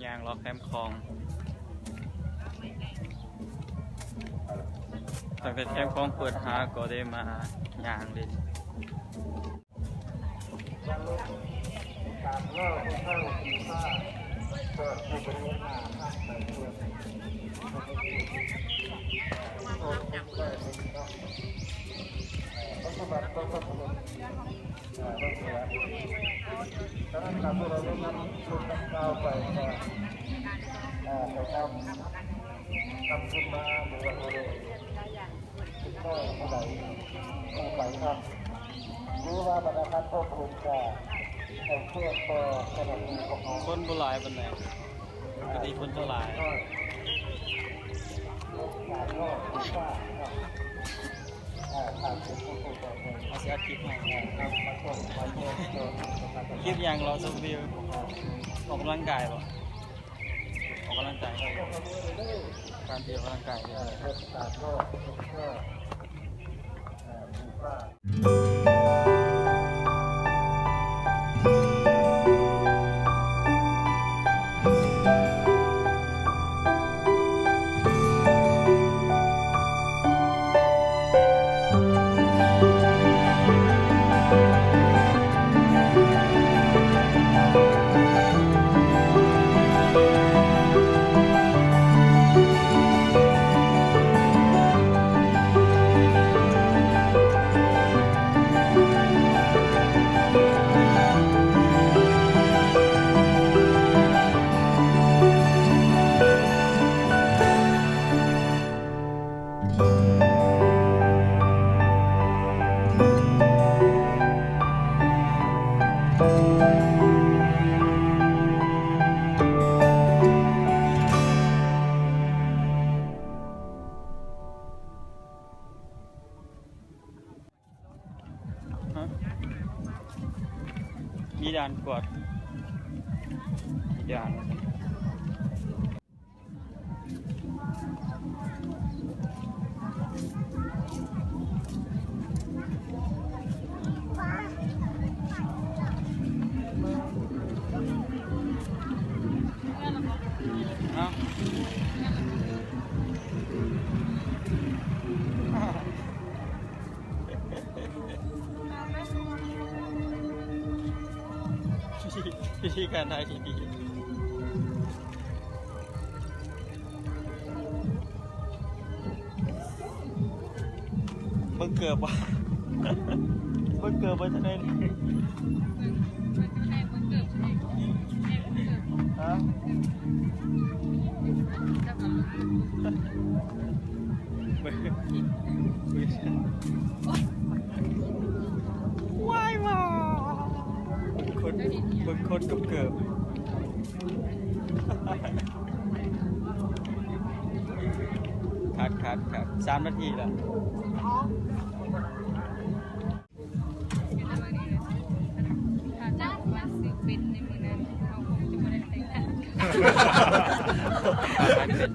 ຍ່າງເລາະແຄມຂອງ. ຕັ້ງແຕ່ແຄມຂອງເປີດຫາກໍໄດ້ມາຍ່າງຫຼິ້ນ. ຄົນບໍ່ຫຼາຍປານໃດ, ກະດີຄົນຈະຫຼາຍ. ເຮົາຊິອັດຄລິບໃຫ້. ຄລິບຫຍັງ? ເລາະຊົມວິວ. ອອກກຳລັງກາຍບໍ? ອອກກຳລັງກາຍ. ການທີ່ອອກກຳລັງກາຍ. ມີດ່ານກວດ. ມີດ່ານ. ເອົາ ວິທີການຖ່າຍທີ່ດີ. ເບິ່ງເກີບວ່າ ເບິ່ງເກີບໄວ້ຈັ່ງໃດ. ຮະ? ເບິ່ງ ເບິ່ງ ວ້າຍ ວ້າຍ ຄົນ ເບິ່ງຄົນກັບເກີບ. ຄັດ ຄັດ ຄັດ ສາມນາທີລະ. ຖ້າເຈົ້າມາຊື້ເປັນໃນມື້ນັ້ນ ເຮົາຄົງຈະບໍ່ໄດ້ແຕ່ງງານ. ຂາຍເປັນ.